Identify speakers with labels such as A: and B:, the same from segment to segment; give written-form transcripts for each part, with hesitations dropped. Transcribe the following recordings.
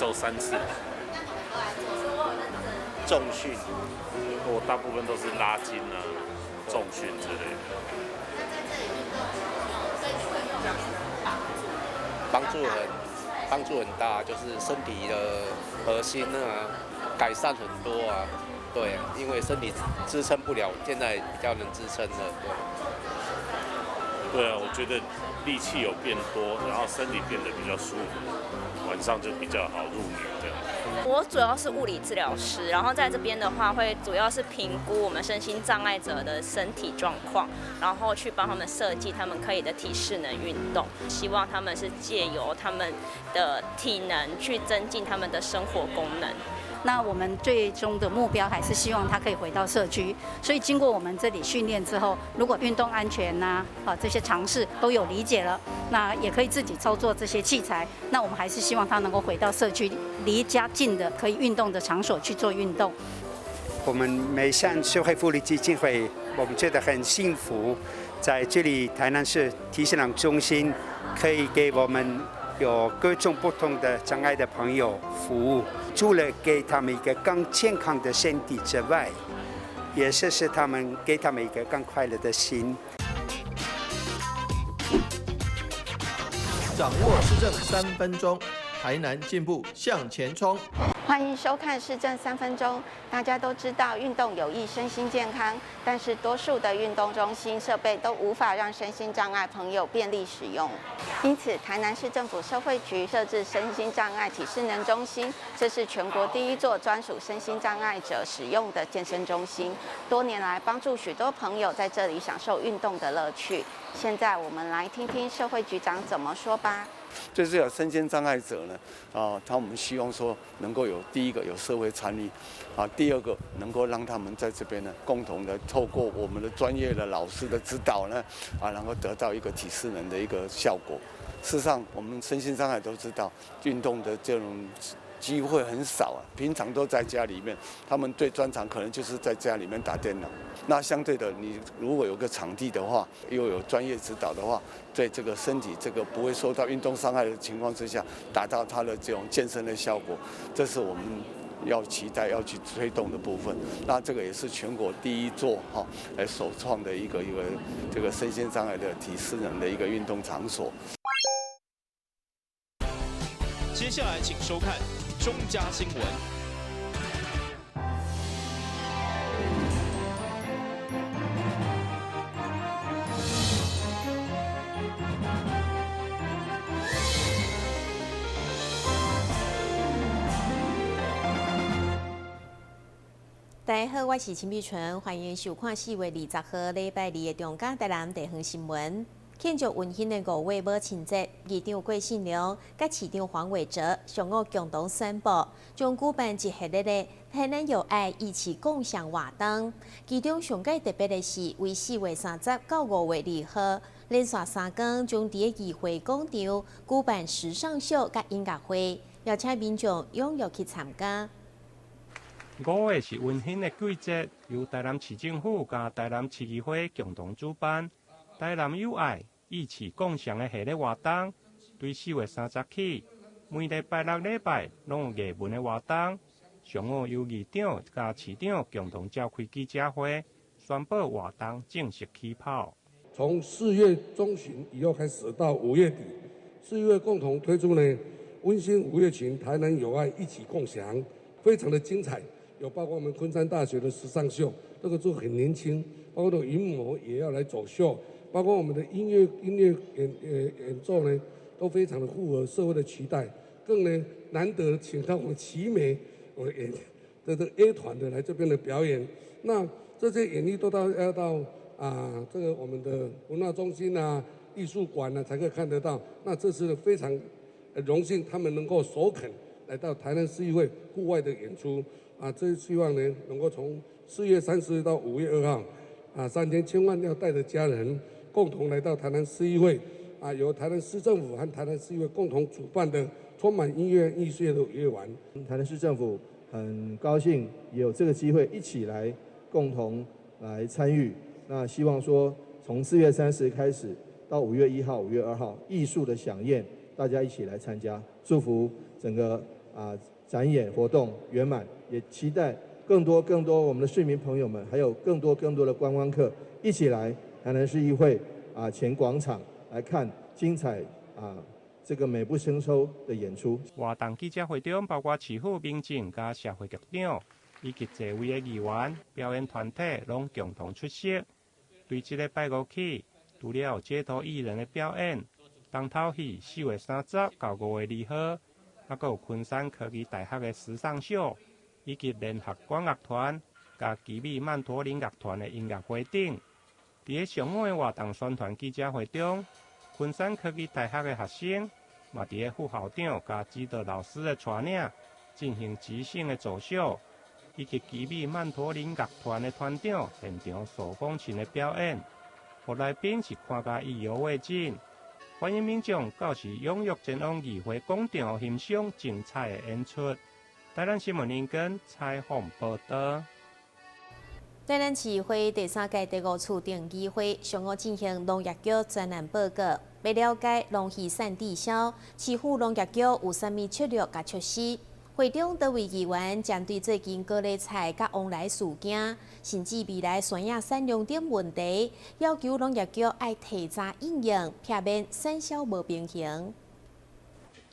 A: 周3次。
B: 重训，
A: 我大部分都是拉筋啊、重训之类的。
C: 那在这里运动有对你们有帮助？
B: 帮助很大，就是身体的核心啊改善很多啊。對，因為身體支撐不了，現在比較能支撐了。對。
A: 對啊，我覺得力氣有變多，然後身體變得比較舒服，晚上就比較好入眠這樣。
D: 我主要是物理治療師，然後在這邊的話，會主要是評估我們身心障礙者的身體狀況，然後去幫他們設計他們可以的體適能運動，希望他們是借由他們的體能去增進他們的生活功能。
E: 那我們最終的目標還是希望他可以回到社區，所以經過我們這裡訓練之後，如果運動安全吶啊這些常識都有理解了，那也可以自己操作這些器材。那我們還是希望他能夠回到社區，離家近的可以運動的場所去做運動。
F: 我們美善社會福利基金會，我們覺得很幸福，在這裡台南市體適能中心可以給我們有各種不同的障礙的朋友服務，除了給他們一個更健康的身體之外，也是使他們給他們一個更快樂的心。
G: 掌握市政3分鐘，台南進步向前衝。
C: 歡迎收看市政三分鐘。大家都知道運動有益身心健康，但是多數的運動中心設備都無法讓身心障礙朋友便利使用。因此，台南市政府社會局設置身心障礙體適能中心，這是全國第一座專屬身心障礙者使用的健身中心。多年來幫助許多朋友在這裡享受運動的樂趣。現在我們來聽聽社會局長怎麼說吧。
H: 就是有身心障礙者呢，啊，他們希望說能夠有第一個有社會參與，啊，第二個能夠讓他們在這邊呢，共同的透過我們的專業的老師的指導呢，啊，能夠得到一個體適能的一個效果。事實上，我們身心障礙都知道，運動的這種機會很少啊，平常都在家裡面，他們最專長可能就是在家裡面打電腦。那相對的，你如果有個場地的話，又有專業指導的話，對這個身體這個不會受到運動傷害的情況之下，達到他的這種健身的效果，這是我們要期待要去推動的部分。那這個也是全國第一座哈，來首創的一個這個身心障礙的體適能的一個運動場所。
I: 接下來請收看中嘉新聞。
J: 大家好，我是陳美純，歡迎收看4月20號禮拜二的中嘉台南地方新聞。慶祝溫馨的五月母親節，議長郭信良佮市長黃偉哲上午共同宣布，將舉辦一系列的台南有愛一起共享活動。其中上蓋特別的是，為4月30到5月2號，連續3天，將佇議會廣場舉辦時尚秀佮音樂會，邀請民眾踴躍去參加。
K: 五月是溫馨的季節，由台南市政府佮台南市議會共同主辦，台南有愛一起共享的系列活動，對4月30起，每禮拜六禮拜攏有藝文的活動。上午由議長佮市長共同召開記者會，宣布活動正式起跑。
L: 從4月中旬以後開始到5月底，4月共同推出呢溫馨五月情，台南有愛一起共享，非常的精彩。有包括我們昆山大學的時尚秀，這個就很年輕，包括雲模也要來走秀，包括我們的音樂演奏呢，都非常的符合社會的期待。更呢難得請到我們奇美我演的這個 A 團的來這邊的表演。那這些演藝都到要到啊，這個我們的文化中心啊、藝術館啊才可以看得到。那這次非常榮幸，他們能夠首肯來到台南市議會戶外的演出。啊，這希望呢能夠從4月30日到5月2號，啊，3天，千萬要帶着家人共同來到台南市議會，啊，由台南市政府和台南市議會共同主辦的充滿音樂藝術的夜晚。
G: 台南市政府很高興有這個機會一起來共同來參與。那希望說從4月30開始到5月1號、5月2號，藝術的饗宴，大家一起來參加，祝福整個展演活動圓滿，也期待更多更多我們的市民朋友們，還有更多更多的觀光客一起來台南市議會前廣場來看精彩這個美不勝收的演出。
K: 活動記者會中，包括市府民政佮社會局長以及濟位的議員、表演團體攏共同出席。對這禮拜五起，除了有街頭藝人的表演，重頭戲4月30到5月2號，猶閣有昆山科技大學的時尚秀，以及聯合管樂團佮奇美曼陀林樂團的音樂會等。佇咧上午的活動宣傳記者會中，昆山科技大學的學生嘛佇咧副校長佮指導老師的帶領進行即興的走秀，以及奇美曼陀林樂團的團長現場手風琴的表演，予來賓是看甲意猶未盡。歡迎民眾到時踴躍前往議會廣場欣賞精彩的演出。台南新聞林根採訪報道。
J: 台南市議會第三屆第五次定議會上午進行農業局專案報告，欲了解龍魚產滯銷，市府農業局有啥物策略佮措施？會中多位議員針對最近高麗菜佮旺來事件，甚至未來山野產量等問題，要求農業局愛提早因應，避免產銷無平衡。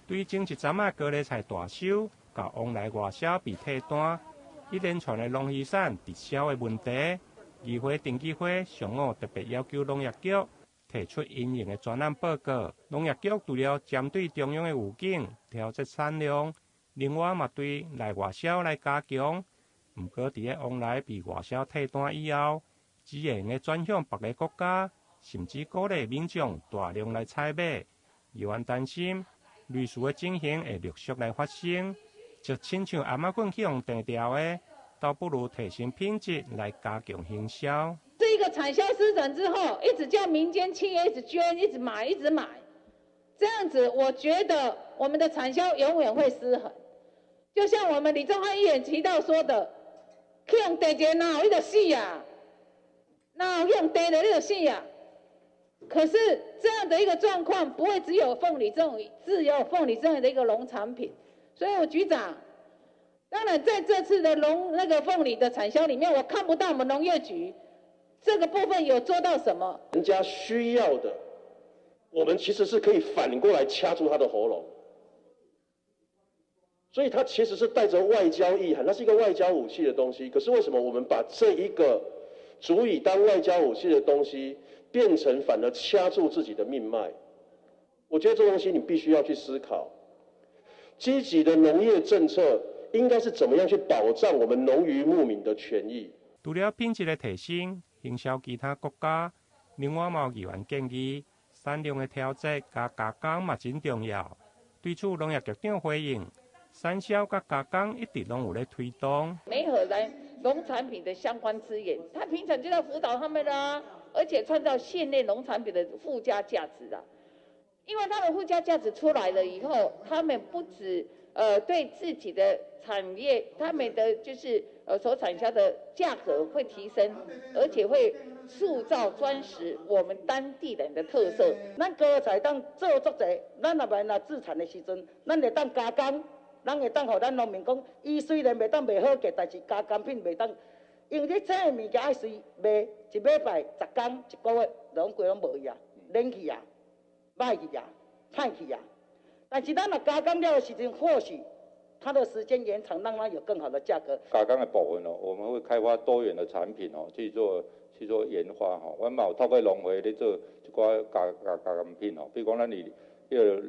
K: 對前一陣仔高麗菜大收，佮旺來外銷被退單，一連串的農漁產滯銷的問題，議會定議會上午特別要求農業局提出因應的專案報告。農業局除了針對中央的預警調節產量，另外嘛對內外銷來加強。毋過佇咧旺來被外銷退單以後，只會用得轉向別个國家，甚至鼓勵民眾大量來採買。議員擔心類似的情形會陸續來發生，就親像餡仔粉去予斷掉的，倒不如提升品質來加強行銷。
M: 這個產銷失準之後，一直叫民間企業一直捐、一直買、一直買，這樣子，我覺得我們的產銷永遠會失衡。就像我們李宗漢議員提到說的，去予斷一个，哪有你就死啊？哪有去予斷了你就死啊？可是這樣的一個狀況，不會只有鳳梨這種，只有鳳梨這樣的一個農產品。所以，我局長，當然在這次的農那個鳳梨的產銷裡面，我看不到我們農業局這個部分有做到什麼。
N: 人家需要的，我們其實是可以反過來掐住他的喉嚨。所以它其實是帶着外交意涵，它是一個外交武器的東西。可是為什麼我們把這一個足以當外交武器的東西，變成反而掐住自己的命脈？我覺得這東西你必須要去思考。積極的農業政策應該是怎麼樣去保障我們農漁牧民的權益？
K: 除了品質的提升，行銷其他國家，另外嘛有議員建議，產量的調節佮加工嘛真重要。對此，農業局長回應，產銷佮加工一直攏有咧推動。
M: 媒合來農產品的相關資源，他平常就在輔導他們啦，而且創造縣內農產品的附加價值啊。因為他們附加價值出來了以後，他們不止對自己的產業，他們的就是所產銷的價格會提升，而且會塑造專屬我們當地人的特色。
O: 咱高菜當做足濟，咱若欲若自產的時陣，咱會當加工，咱會當予咱農民講，伊雖然袂當賣好價，但是加工品袂當，因為你這个物件愛隨賣一禮拜、10工、一個月，攏規攏無去啊，冷去啊。歹去啊，歹去啊！但是咱若加工了的時陣，或許它的時間延長，讓它有更好的價格。
P: 加工的部分哦，我們會開發多元的產品哦，去做研發吼。阮嘛有透過農會咧做一寡加工品哦，比如講咱佇彼个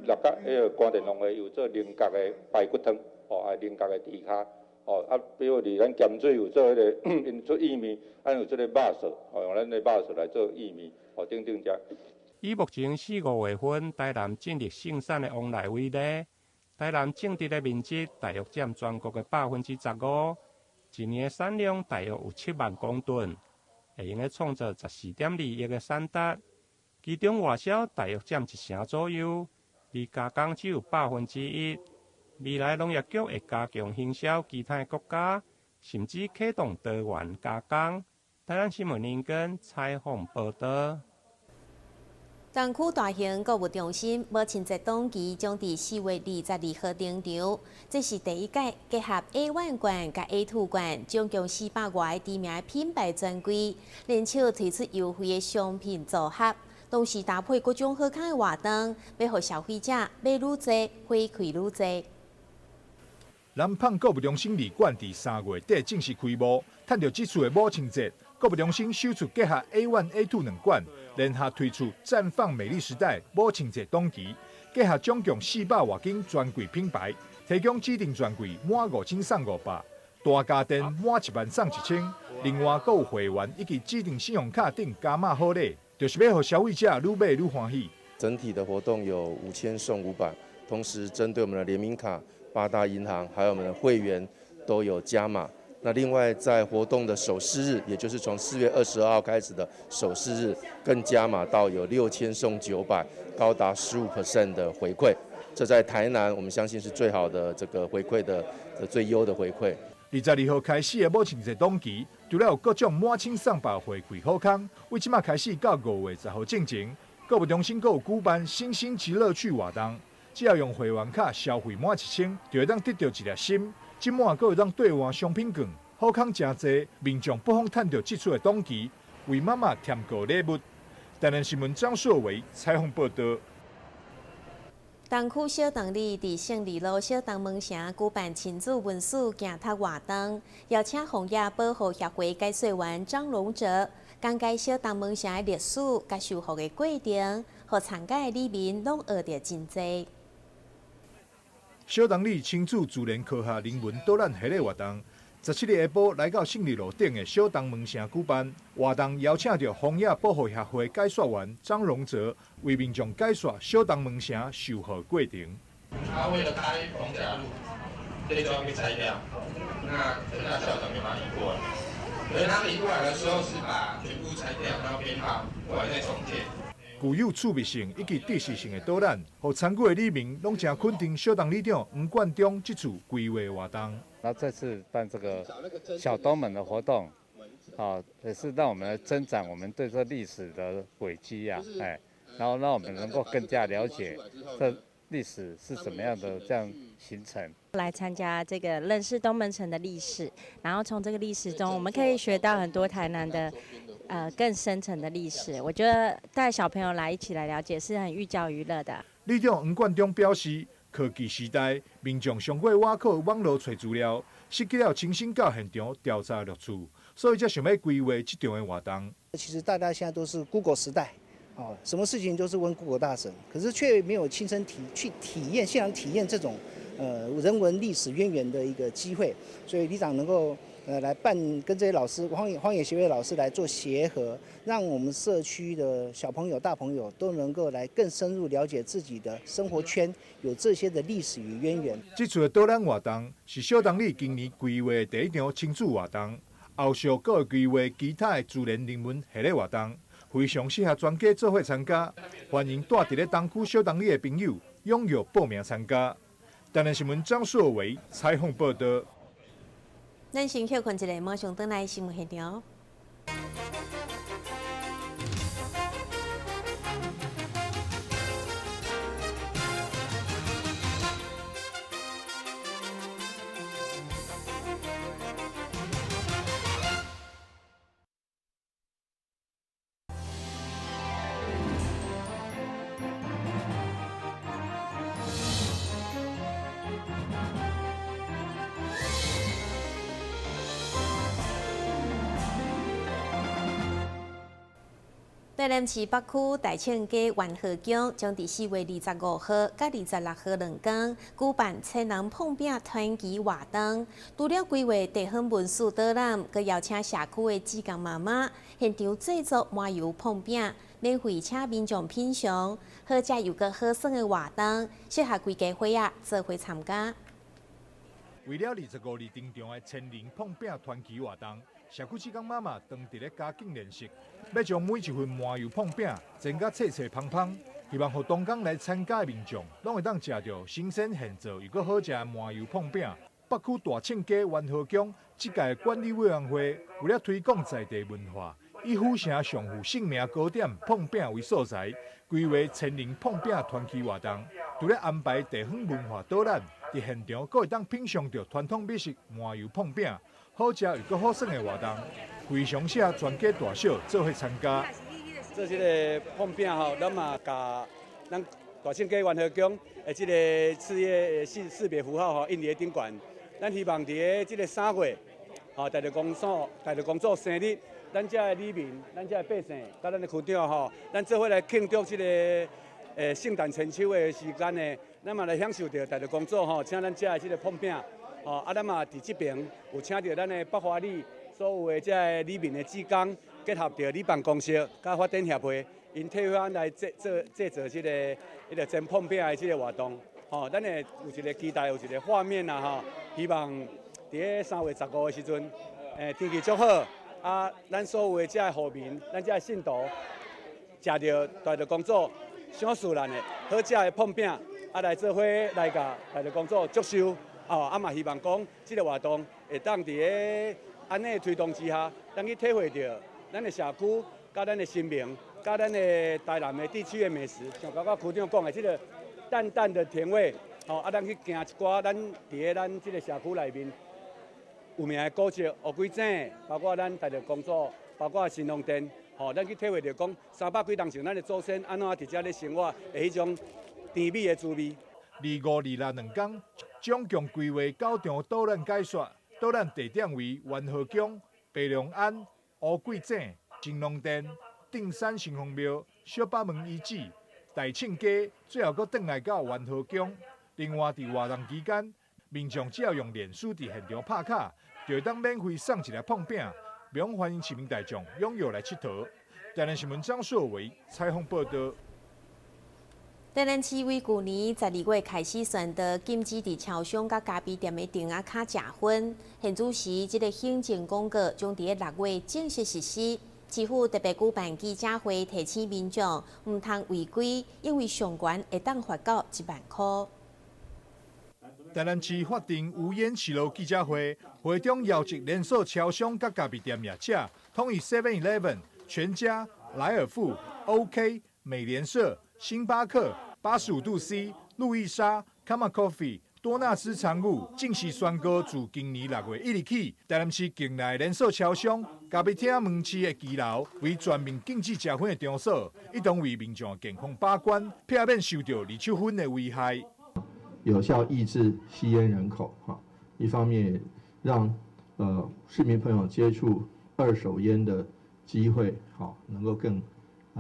P: 六甲彼个關田農會有做菱角的排骨湯，哦，啊菱角的豬跤，哦啊，比如佇咱鹹水有做彼个𪜶做薏米，咱有做个肉臊，哦，用咱的肉臊來做薏米，哦，等等遮。
K: 以目前四五月份台南種植盛產的旺來為例，台南種植的面積大約佔全國的15%，一年的產量大約有7萬公噸，會用得創造14.2億的產值。其中外銷大約佔一成左右，而加工只有1%。未來農業局會加強行銷其他的國家，甚至啟動多元加工。台南新聞林根採訪報道。
J: 东区大型购物中心母亲节档期将伫4月22号登场，这是第一届结合 A1 馆佮 A2 馆，总共400外个知名品牌专柜，联手推出优惠的商品组合，同时搭配各种好康的活动，欲予消费者买愈济，回馈愈济。
Q: 南胖购物中心二馆伫3月底正式开幕，趁著这次的母亲节，购物中心首次结合 A1、A2 两馆，联合推出绽放美丽时代母亲节档期，结合总共400外间专柜品牌，提供指定专柜满5000送500，大家电满1万送1000，另外阁有会员以及指定信用卡等加码好礼，就是欲予消费者愈买愈欢喜。
R: 整体的活动有5000送500，同时针对我们的联名卡、八大银行还有我们的会员都有加码。那另外在活动的首4日，也就是从4月22号开始的首4日，更加码到有6000送900，高达15% 的回馈。这在台南，我们相信是最好的这个回馈的最优的回馈。
Q: 22号开始的母亲节档期，除了有各种满千送百回馈好康，为这马开始到5月10号进前，购物中心阁有举办星星集乐趣活动，只要用会员卡消费满1000，就会当得到一粒心。这马阁会当兑换商品券，好康诚济，民众不妨趁著这次的档期，为妈妈添购礼物。台南新闻张硕维采访报道。
J: 东区小东里伫胜利路小东门城举办亲子文史行读活动，邀请荒野保护协会解说员张荣哲讲解小东门城的历史佮修复的过程，予参加的里民拢学著真济。
Q: 小东里亲子自然科学人文导览系列活动，17日下晡来到胜利路顶的小东门城举办活动，邀请著荒野保护协会解说员张荣哲为民众解说小东门城修复过程。
S: 他为了开逢甲路，这就要被拆掉，那成大校长就把它移过来。可是他移过来的时候是把全部拆掉，然后编号过来再重建。
Q: 具有趣味性以及知识性的导览，予参与的里民拢诚肯定小东里长黄冠中这次规划活动。
T: 那这次办这个小东门的活动，也是让我们来增长我们对这历史的轨迹啊，然后让我们能够更加了解这历史是怎么样的这样形成。
U: 来参加这个认识东门城的历史，然后从这个历史中，我们可以学到很多台南的更深层的历史。我觉得带小朋友来一起来了解是很寓教于乐的。
Q: 里长黄冠中表示，科技时代，民众上过倚靠网路揣资料，失去了亲身到现场调查乐趣，所以才想欲规划这场的活动。
V: 其实大家现在都是 Google 时代。什么事情都是问 Google 大神，可是却没有亲身去体验、现场体验这种人文历史渊源的一个机会。所以里长能够来办跟这些老师、荒野协会老师来做协和，让我们社区的小朋友、大朋友都能够来更深入了解自己的生活圈有这些的历史与渊源。
Q: 这次的导览活动是小东里今年规划的第一场亲子活动，后续阁会规划其他的自然人文系列活动。非常适合全家做伙参加，欢迎住伫咧东区小东里的朋友踊跃报名参加。台南新闻张硕维采访报道。
J: 咱先歇睏一下，马上转来新闻现场。台南市北区大庆街元和宫将伫4月25号佮26号两天举办千人碰饼团旗活动。除了规划地方文史导览，阁邀请社区的志工妈妈现场制作麻油碰饼，免费请民众品尝，好食又阁好耍的活动，适合规家伙仔做伙参加。
Q: 为了25日登场的千人碰饼团旗活动，社区志工妈妈当伫咧加紧练习，欲将每一份麻油碰饼煎甲脆脆芳芳，希望予当天来参加的民众拢会当食著新鲜现做又阁好食的麻油碰饼。北区大庆街元和宫这届管理委员会为了推广在地文化，以府城上負盛名糕點膨餅為素材，規劃千人膨餅團聚活動。除了安排地方文化導覽，佇現場閣會當品嚐著傳統美食麻油膨餅，好食又閣好耍的活動，非常適合全家大小做伙參加。
A: 做這個膨餅吼，咱嘛共咱大聖街元和宮的這个事業識別符號吼印佇咧頂懸。咱希望佇咧這个3月，吼，大著公祖、大著公祖生日，咱遮的里民、咱遮的百姓，佮咱的區長吼，咱做伙來慶祝這个聖誕千秋的時間呢，咱嘛來享受著大著公祖吼，請咱遮的這个膨餅，吼，啊，咱嘛佇這爿有請著咱的北華里所有的遮个里民的志工，結合著里辦公室佮發展協會，𪜶替咱來製作這个彼个煎膨餅的這个活動，吼，咱會有一个期待，有一个畫面啦，吼，希望佇咧3月15的時陣，天氣足好，啊，咱所有的遮个戶民，咱遮个信徒，食著大著公祖賞賜咱的好食的膨餅，啊，來做伙來共大著公祖祝壽，哦，啊嘛希望講這个活動會當佇咧按呢推動之下，咱去體會著咱的社區、佮咱的神明、佮咱的台南的地區的美食，像剛剛區長講的這个淡淡的甜味，吼，啊，咱去行一寡咱佇咧咱這个社區內面有名的古蹟，烏龜井，包括咱大著公祖，包括神農殿，吼，咱去體會著講300幾年前咱的祖先按怎佇遮咧生活的彼種甜美的滋味。
Q: 25、26兩工，總共規劃九場導覽解說，導覽地點為元和宮、白龍庵、烏龜井、神農殿、頂山神方廟、小北門遺址、大慶街，最後閣轉來到元和宮。另外，佇活動期間，民眾只要用臉書佇現場拍卡，就會當免費送一粒膨餅，歡迎市民大眾踴躍來𨑨迌。台南新聞張碩偉採訪報導。
J: 台南市為舊年12月開始宣導禁止佇超商佮咖啡店的亭仔跤食薰。現此時，這个行政公告將佇咧6月正式實施。市府特別舉辦記者會，提醒民眾毋通違規，因為上懸會當罰到1萬箍。
Q: 台南市法定無煙騎樓記者會，會中邀集連鎖超商佮咖啡店業者，統一 Seven Eleven、全家、萊爾富、OK、美廉社、星巴克、85度 C、路易莎、Kama Coffee、多納斯餐具，正式宣告自今年6月1日起，台南市境內連鎖超商、咖啡廳門市的騎樓為全面禁止食薰的場所，一同為民眾健康把關，避免受著二手薰的危害。
G: 有效抑制吸煙人口，哈，一方面讓市民朋友接觸二手煙的機會，好能夠更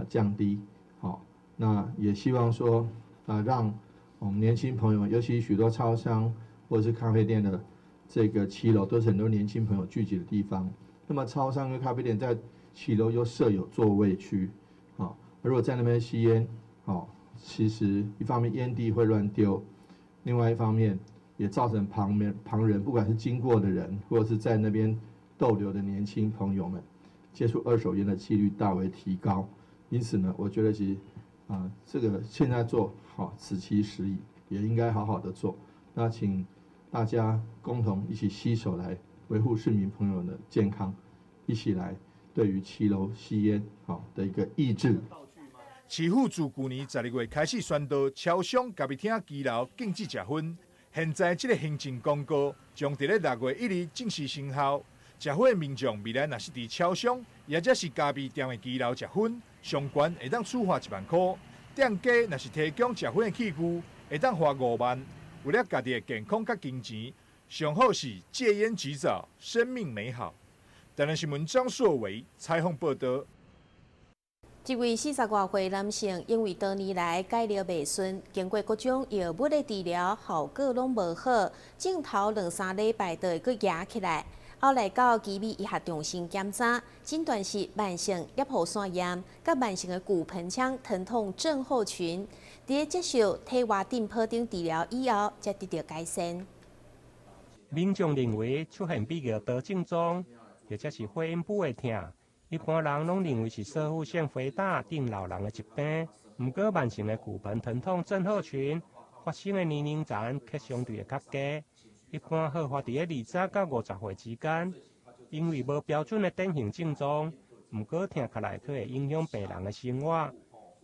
G: 降低，好，那也希望說啊，讓我們年輕朋友，尤其許多超商或者是咖啡店的這個騎樓，都是很多年輕朋友聚集的地方。那麼超商跟咖啡店在騎樓又設有座位區，好，如果在那邊吸煙，好，其實一方面煙蒂會亂丟。另外一方面，也造成旁邊旁人，不管是經過的人，或者是在那邊逗留的年輕朋友們，接觸二手煙的幾率大為提高。因此呢，我覺得其實啊，這個現在做好，此其時矣，也應該好好的做。那請大家共同一起攜手來維護市民朋友的健康，一起來對於騎樓吸煙好的一個抑制。
Q: 市府自舊年12月開始宣導超商、咖啡廳騎樓禁止食薰。現在這个行政公告將佇咧6月1日正式生效。食薰的民眾未來若是佇超商，抑者是咖啡店的騎樓食薰，上懸會當處罰1萬箍。店家若是提供食薰的器具，會當罰5萬。為了家己的健康佮金錢，上好是戒菸及早，生命美好。台南新聞張碩偉採訪報導。
J: 一位40外歲男性，因為多年來解尿袂順，經過各種藥物的治療，效果攏無好，症頭兩三禮拜就會閣壓起來。後來到奇美醫學中心檢查，診斷是慢性攝護腺炎，佮慢性的骨盆腔疼痛症候群。佇咧接受體外電波頂治療以後，才得著改善。
K: 民眾認為出現泌尿道症狀，或者是會陰部的疼。一般人攏認為是攝護腺肥大等老人的疾病，毋過慢性的骨盆疼痛症候群發生的年齡層卻相對會較低，一般好發佇咧20到50歲之間。因為無標準的典型症狀，毋過疼起來閣會影響病人的生活。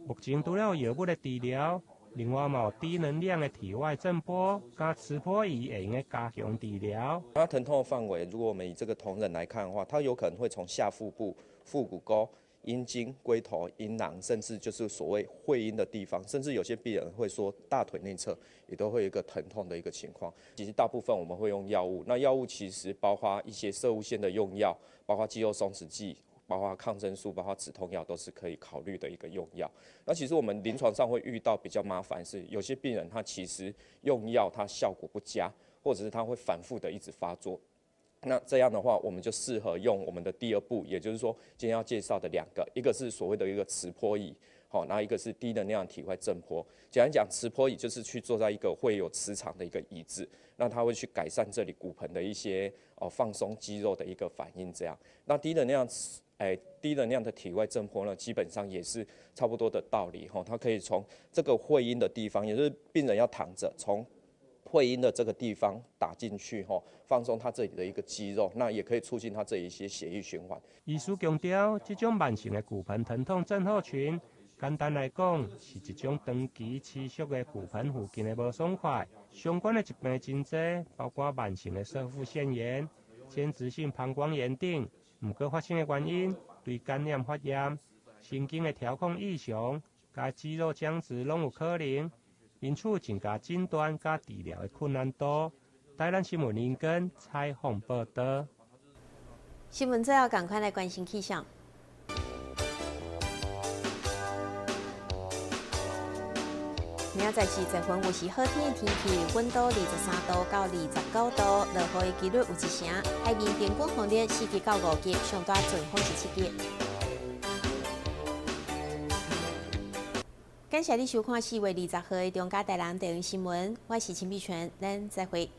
K: 目前除了藥物的治療，另外嘛有低能量的體外震波佮磁波儀會用得加強治療。
B: 它疼痛的範圍，如果我們以這個同仁來看的話，它有可能會從下腹部、腹股溝、陰莖、龜頭、陰囊，甚至就是所謂會陰的地方，甚至有些病人會說大腿內側也都會有一個疼痛的一個情況。其實大部分我們會用藥物，那藥物其實包括一些攝護腺的用藥，包括肌肉鬆弛劑，包括抗生素，包括止痛藥，都是可以考慮的一個用藥。那其實我們臨床上會遇到比較麻煩是，有些病人他其實用藥他效果不佳，或者是他會反覆的一直發作。那這樣的話，我們就適合用我們的第二步，也就是說今天要介紹的兩個，一個是所謂的一個磁波儀，好，那一個是低能量體外震波。簡單講，磁波儀就是去坐在一個會有磁場的一個椅子，那它會去改善這裡骨盆的一些放鬆肌肉的一個反應。這樣，那低能量的體外震波呢，基本上也是差不多的道理哈，它可以從這個會陰的地方，也就是病人要躺着，從會陰的這個地方打進去吼，放鬆他這裡的一個肌肉，那也可以促進他這一些血液循環。
K: 醫師強調，這種慢性的骨盆疼痛症候群，簡單來講，是一種長期持續的骨盆附近的無爽快。相關的疾病真濟，包括慢性的攝護腺炎、間質性膀胱炎等。毋過發生的原因，對感染發炎、神經的調控異常、佮肌肉僵直攏有可能。因此，增加診斷佮治療的困難度。台南新聞林根採訪報導。
J: 新聞最後，趕快來關心氣象。明仔載是十分有時好天的天氣，溫度23度到29度，落雨的幾率有一成。海面平均風力4級到5級，上大陣風是7級。感謝你收看4月20號的中嘉台南地方新聞，我是陳美泉，咱再會。